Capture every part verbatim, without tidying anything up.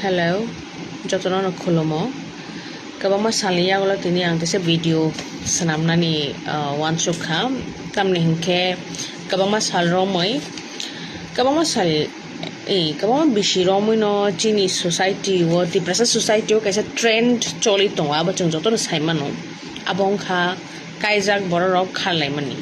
Hello, jotono no khulumo. Kwbangma salni yagulo tini ang teisa video swnamnani, ah, uansuk kha. Tamni hinkhe kwbangma sal romwi, kwbangma sal, eh, kwbangma bisi romwi no chini society o, Tiprasa society o kaisa trend choli tongo, abo chwng jotono sai mano. Abo wngkha kaijak borok rok kharlaimani.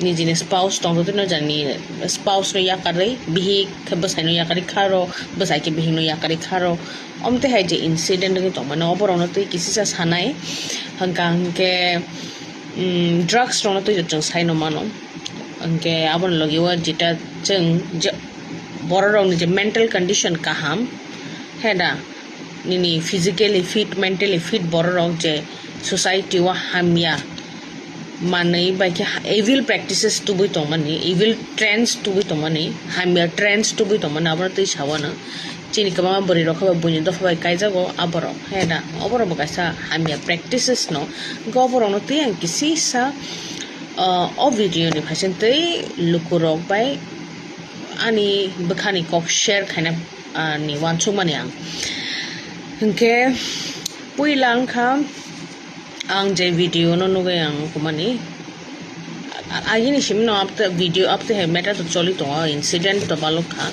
Nijini spouse tongtotino jani spouse no yakarwi bihik khe bwsai no yakarwi kharo, bwsai khe bihik no yakarwi kharo. Omte hai je incident wngwi tongmani oborokno twi kisisa sanai hwnkha hwnkhe, mm, drugs rokno twi chwng saino mano. Hwnkhe aboni logi o jeta chwng je borok rokni je mental condition kaham, he da, nini physically fit, mentally fit borok rok je society o hamya manwi bai khe evil practices tubui tongmani, evil trends tubui tongmani, hamya trends tubui tongmani, abono twi sawano. Chini kwbangma bwrwi rok khe buini dopha bai kaijago aborok, he na, oborok bo kaisa hamya practices no. Hwnkhe oborokno twi ang kisisa, ah, o video ni phaising twi lukurok bai ani bwkhani kok share khaina, ah, ni uansukmani ang. Hwnkhe puila wngkha ang je video no nugwi ang kumani a-, agini simi no apte video apte hai matter to choli tongo, incident to balok kha.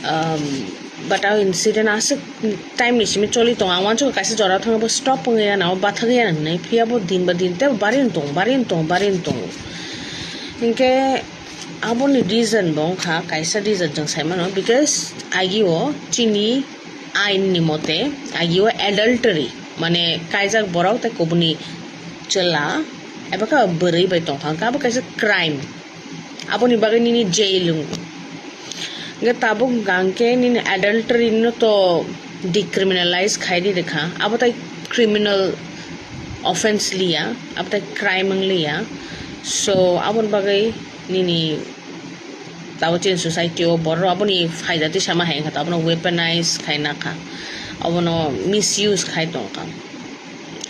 Um, but a incident aswk time ni simi choli tongo, ang uansukha kaisa jora thangwi bo stop wngwi ya na, o bathagwi ya na hinwi, phiya bo din ba din tei bari tong, bari tong, bari tong. Hinkhe aboni reason bo wngkha, kaisa reason chwng sai mano, because agi o chini ain ni mote, agi o adultery, mane kaijak borok tei kubuni chwla, eba khe bwrwi bai tongkha, hwnkhe abo kaisa crime, aboni bagwi nini jail wngo. Hwnkhe tabuk hwnkha hwnkhe nini adultery no to decriminalize khai di rwkha, abo tai criminal offense liya, abo tai crime wng liya. So aboni bagwi nini tabuk chini society o borok aboni phaida twi sama hai wngkha, abono weaponize khai nakha, abono misuse khai tongkha.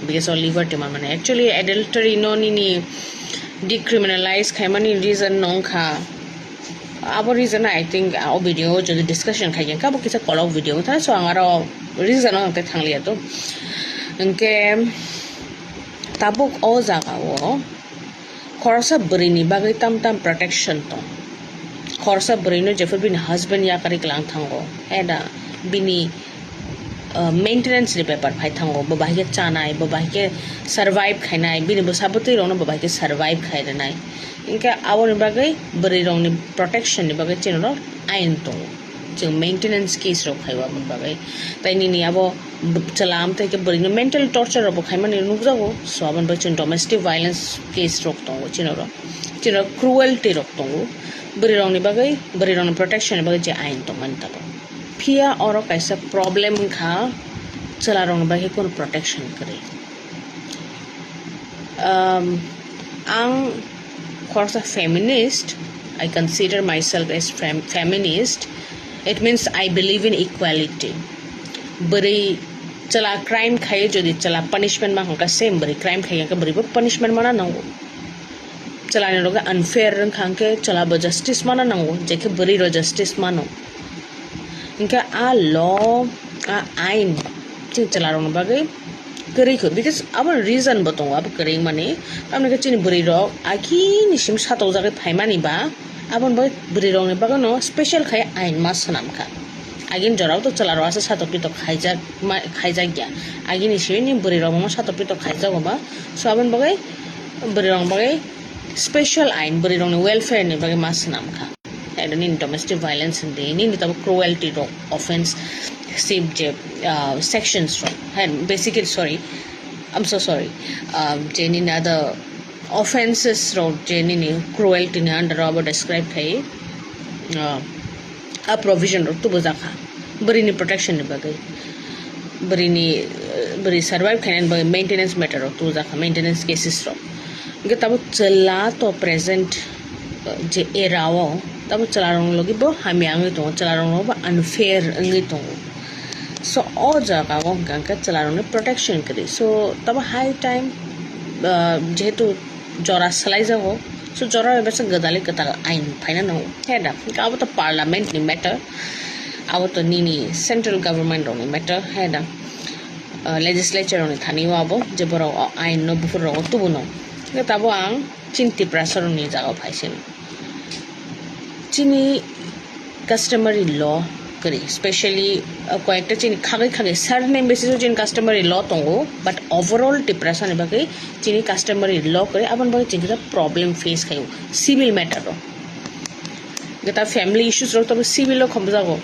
Because of liberty manmani. Actually, adultery no nini decriminalize khaimani reason no wngkha. Abo reason, I think, o video o jodi discussion khai kha, abo kisa kolok video wngkha, so ang aro reason o ang tei thangliya to. Hwnkhe tabuk o jaga o khoroksa bwrwi ni bagwi tam tam protection tong. Khoroksa bwrwi no jephuru bini husband yakarwi kwlang thango, eda bini, uh, maintenance ni bepar phai thango, bo bahai khe chanai, bo bahai khe survive khainai, bini bwsa bwtwi rokno bo bahai khe survive khai rwnai. Hinkhe aboni bagwi bwrwi rokni protection ni bagwi chini oro ain tongo. Chwng maintenance case rok khai o aboni bagwi. Tai nini abo b-, chwla amtwi khe bwrwi no mental torture rok bo khaimani nukjago. So aboni bagwi chwng domestic violence case rok tongo chini oro. Chini oro cruelty rok tongo. Bwrwi rokni bagwi, bwrwi rokni protection ni bagwi je ain tongmani tabuk. Phiya oro kaisa problem wngkha, chwla rokni bagwi kunu protection kwrwi. Um, ang khoroksa feminist, I consider myself as fem-, feminist. It means I believe in equality. Bwrwi chwla crime khai, jodi chwla punishment ma hwnka, same bwrwi crime khai hwnka, bwrwi bo punishment mana nango. Chwla ni loge unfair wngkha hwnkhe chwla bo justice mana nango, je khe bwrwi rok justice mano. Hwnkhe a law, a ain chini chwla rokni bagwi kwrwi kho, because abo reason bo tongo abo kwrwi wngmani. Tamoni khe chini bwrwi rok agini simi satokjagwi phaimani ba, aboni bagwi bwrwi rokni bagwino special khai ain ma swnam kha. Agini jorao to chwla rok asa satok pitok khaijak ma, khaijak ya. Agini simi bwrwi rok bo satok pitok khaijago ba. So aboni bagwi bwrwi rokni bagwi special ain bwrwi rokni welfare ni bagwi ma swnam kha. Ero nini domestic violence hindi, nini tabo cruelty rok offense sib je, ah, sections rok. Hai, basically, sorry, I'm so sorry. Ah, je nini other offenses rok je nini cruelty ni under abo describe khai, ah, a provision rok tubujakha bwrwi ni protection ni bagwi, bwrwi ni, eh, bwrwi survive khainani bagwi maintenance matter rok tubujakha, maintenance cases rok. Hwnkhe tabuk chwla to present, eh, je era o, tabuk chwla rokni logi bo hamya wngwi tongo, chwla rokno bo unfair wngwi tongo. So o jaga o hwnkha hwnkhe chwla rokni protection kwrwi. So tabuk high time, eh, jehetu jora swlaijago, so jora bai bwswk gwdalwi kwtal ain phaina nango, he da? Hwnkhe abo to parliament ni matter. abo to nini central government rokni matter, hai da, uh, legislature rokni thani o abo, je borok o ain no buphur rogo tubuno. Hwnkhe tabo ang chini Tiprasa rokni jaga o phai sino. Chini customary law kwrwi, specially, uh, koyekta chini khagwi khagwi surname basis o chini customary law tongo, but overall Tiprasa ni bagwi chini customary law kwrwi, aboni bagwi chini kisa problem face khaio civil matter o. Gita family issues rok tabo civil o khomjago.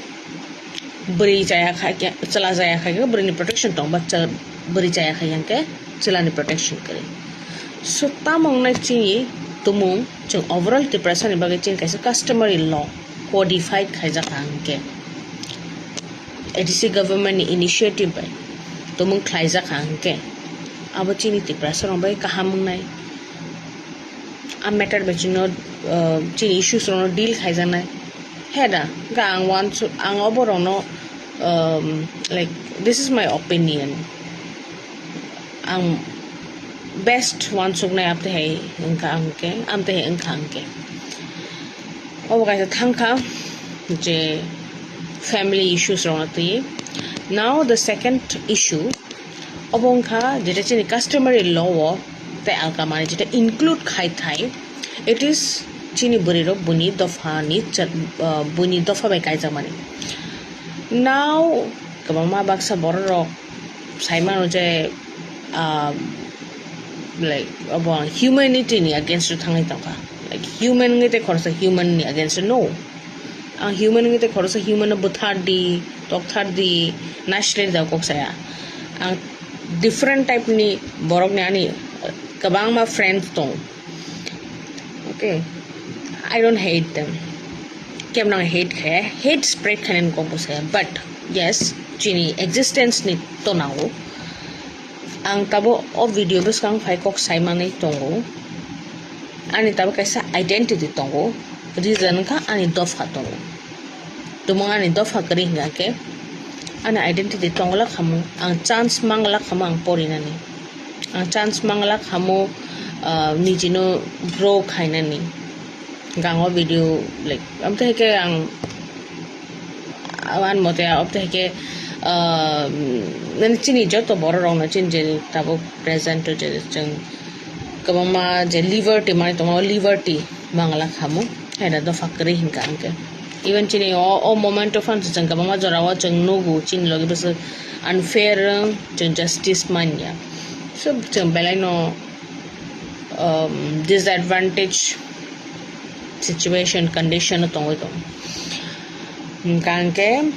Bwrwi chaya kha khe, chwla chaya kha khe bwrwini protection tong, but chwla, bwrwi chaya kha yang khe chwlani protection kwrwi. So, tamo wngnai chini tumung, chwng overall Tiprasa ni bagwi chini kaisa customary law codified khaijak kha hwnkhe, A D C government ni initiative bai tumung khlaijak kha hwnkhe, abo chini Tiprasa rok bai kaham wngnai. A matter bai chwngno, uh, chini issues rokno deal khaijaknai. He da, hwnkhe ang uansuk, ang oborokno, um, like, this is my opinion. Ang best uansuknai amtwi hai wngkha ang khe, amtwi hai wngkha ang khe. Obo kaisa thangkha je family issues rokno twi. Now the second issue, obo wngkha jeta chini customary law o tei alkamani jeta include khai thai, it is chini bwrwi rok buini dopha ni cha-, uh, buini dopha bai kaijakmani. Now kwbangma baksa borok saimano je, ah, like, obo humanity ni against o thangwi tongkha. Like, human wngwi tei khoroksa human ni against o no. Ang human wngwi tei khoroksa human no buthar di, tokthar di, naisler da kok saya. Ang different type ni borok ni ani, uh, kwbangma friends tong. Okay, I don't hate them. Kemno ang hate khe, hate spread khainani kok bo saya. But yes, chini existence ni to nango. Ang tabo o video bwskang phai kok sai manwi tongo. Ani tabo kaisa identity tongo. Reason wngkha ani dopha tongo. Tumung ani dopha kwrwi hwnkha khe ani identity tongla khamu, ang chance mangla khamu ang porinani. Ang chance mangla khamu, ah, nijino grow khainani. Gango video, like, amtwi hai khe ang, ah, ani mote amtwi hai khe, ah, nani chini joto borok rokno chini je tabuk present o je chwng kwbangma je liberty mani tongo, liberty mangla khamu, haida dopha kwrwi hwnkha hwnkhe. Even chini o, o moment o phano chwng kwbangma jora o chwng nugo, chini logi bwswk unfair, chwng justice manya. So, chwng belai no, um, disadvantage situation, condition o tongwi tongo. Hwnkha hwnkhe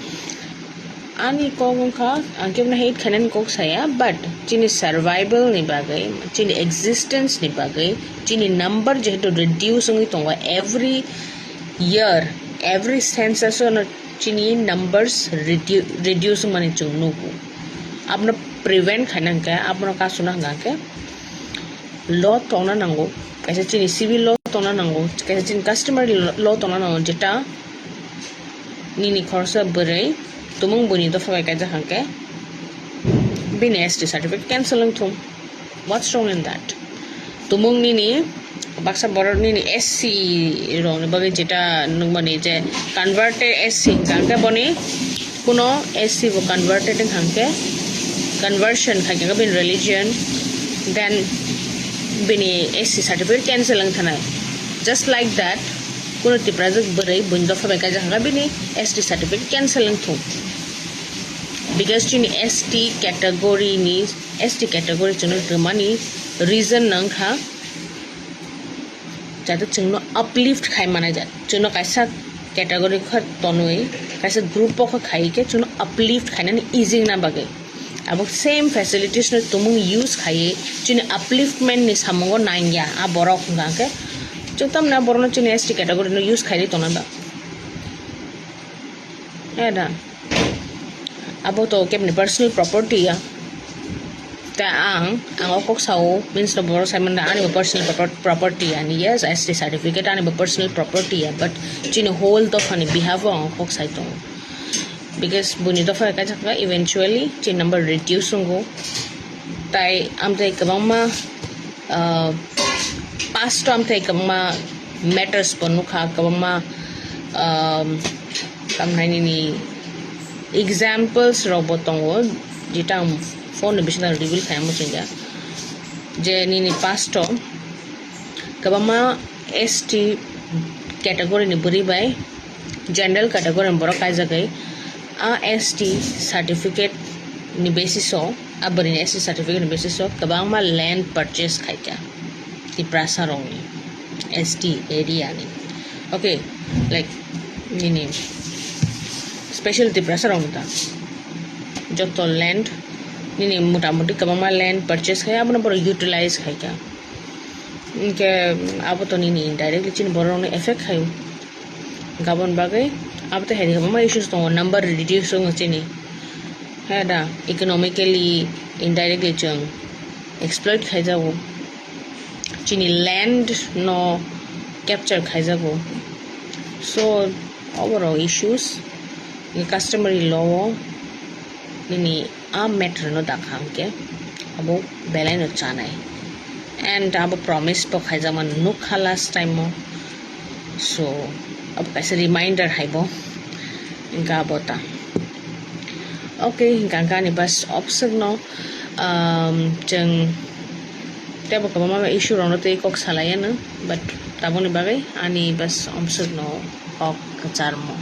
ani kok wngkha, ang kebono hate khainani kok saya, but chini survival ni bagwi, chini existence ni bagwi, chini number jehetu reduce wngwi tongo every year, every census o no chini numbers redu-, reduce wngmani chwng nugo. Abono prevent khaina hwnkhe, abono kasuna hwnkha hwnkhe law tongna nango, kaisa chini civil law tongna nango, kaisa chini customary law tongna nango, jeta nini khoroksa bwrwi tumung buini dopha bai kaijak hwnkhe bini S T certificate cancel wngthung. What's wrong in that? Tumung nini baksa borok nini S C rokni bagwi jeta nukmani je converted S C hwnkha hwnkhe boni kuno S C bo converted wngkha hwnkhe conversion khaikha bini religion, then bini S C certificate cancel wngthanai. Just like that, kuno Tiprajwk bwrwi buini dopha bai kaijak hwnkha bini S T certificate cancel wngthung. Because chini S T category ni, S T category chwngno rwmani reason no wngkha jate chwngno uplift khai manai jat. Chwngno kaisa category khe tonwi, kaisa group o khe khai khe chwngno uplift khainani easy wngna bagwi. Abo same facilities no tumung use khaiwi chini upliftment ni samungo nangya a borok hwnkha khe chwng tamni a borokno chini S T category no use khaiwi tongna ba. Eda. Abo to kebni personal property ya. Ta ang, ang o kok sao, means no borok sai manda ani bo personal proper-, property ani, yes, S T certificate ani bo personal property ya, but chini whole dophani behalf o ang o kok sai tongo. Because buini dopha kaisa kha eventually chini number reduce wngo. Tai amtai kwbangma, ah, past o amtai kwbangma matters bo nukha, kwbangma, um, tamhainini Examples rok bo tongo, jeta ang phone ni bisingo reveal khai muchungya, je nini past o kwbangma S T category ni bwrwi bai general category ni borok kaijagwi a S T certificate ni basis o, a bwrwi ni S T certificate ni basis o kwbangma land purchase khaikha Tiprasa rokni S T area ni. Okay, like nini special Tiprasa rokni ta joto land nini motamuti kwbangma land purchase khai, abono borok utilize khaikha. Hinkhe abo to nini indirectly chini borok rokno effect khaio. Gabon bagwi abo to hai kwbangma issues tongo, number reduce wngo chini. He da, economically indirectly chwng exploit khaijago. Chini land no capture khaijago. So, overall issues, customary law o nini a matter no dakha hwnkhe abo belai no chanai. And abo promise bo khaijakma nukha last time o. So, abo kaisa reminder hai bo. Hinkhe abo ta. Okay, hinkhe ani bas option no, um, chwng tebo kwbangma issue rokno tei kok salai ano, but taboni bagwi ani bas option no kok kwcharmo.